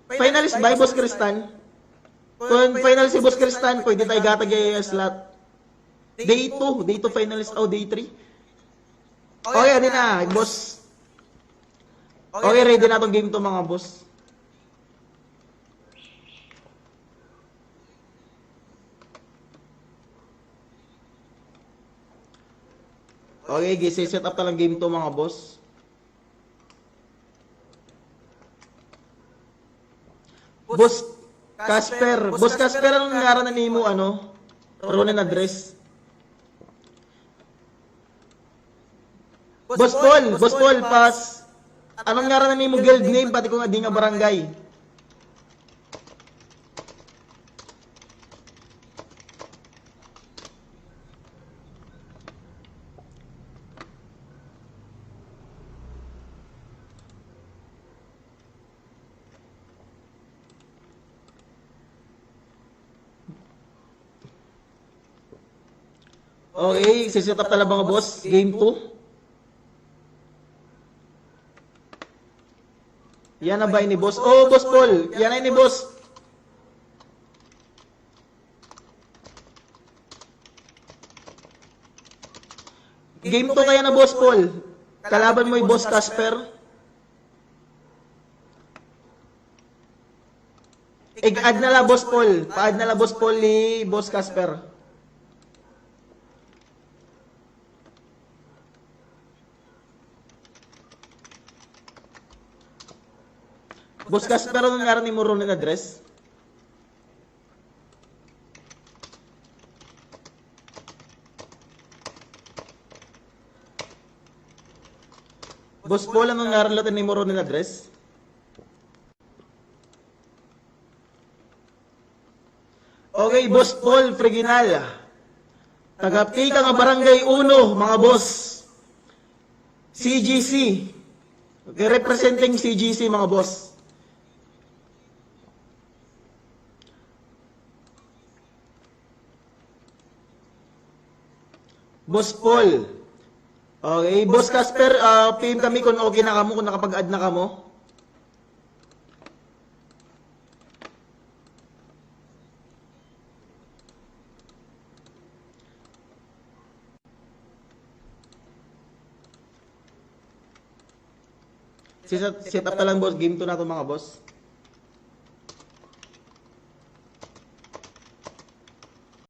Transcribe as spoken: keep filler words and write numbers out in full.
Finalist ba, Boss Kristan? Kon finalist si Boss Kristan, pwede ta igatag iya slot. Day two, day two finalist, o day three. Okay, adi na, boss. Okay, ready na aton game two, mga boss. Okay, gi-set up ta la an game two, mga boss. Boss Casper, Boss Casper, ano an ngaran na nimo, ano? Ronin address. Boss Paul, Boss Paul, pas. Ano an ngaran na nimo guild name, pati kon adi nga barangay? Okay, si-set up ta la, mga boss. Game two. Yana ba ini, boss? O, Boss Paul. Yana ini, boss. Game two kaya na, Boss Paul. Kalaban mo hi Boss Casper. Ig-add na la, Boss Paul. Pa-add na la, Boss Paul, ni Boss Casper. Boss Casper, ano an ngaran nimo, Ronin address? Boss Paul, ano an ngaran liwat nimo, Ronin address? Okay, Boss Paul Freginal. Taga pika nga Barangay Uno, mga boss. C G C. Okay, representing C G C, mga boss. Boss Paul. Okay, Boss Casper, ah, P M kami kon okay na kamo, kon nakapag-add na kamo. Si-, set up ta la, boss. Game two na 'to, mga boss.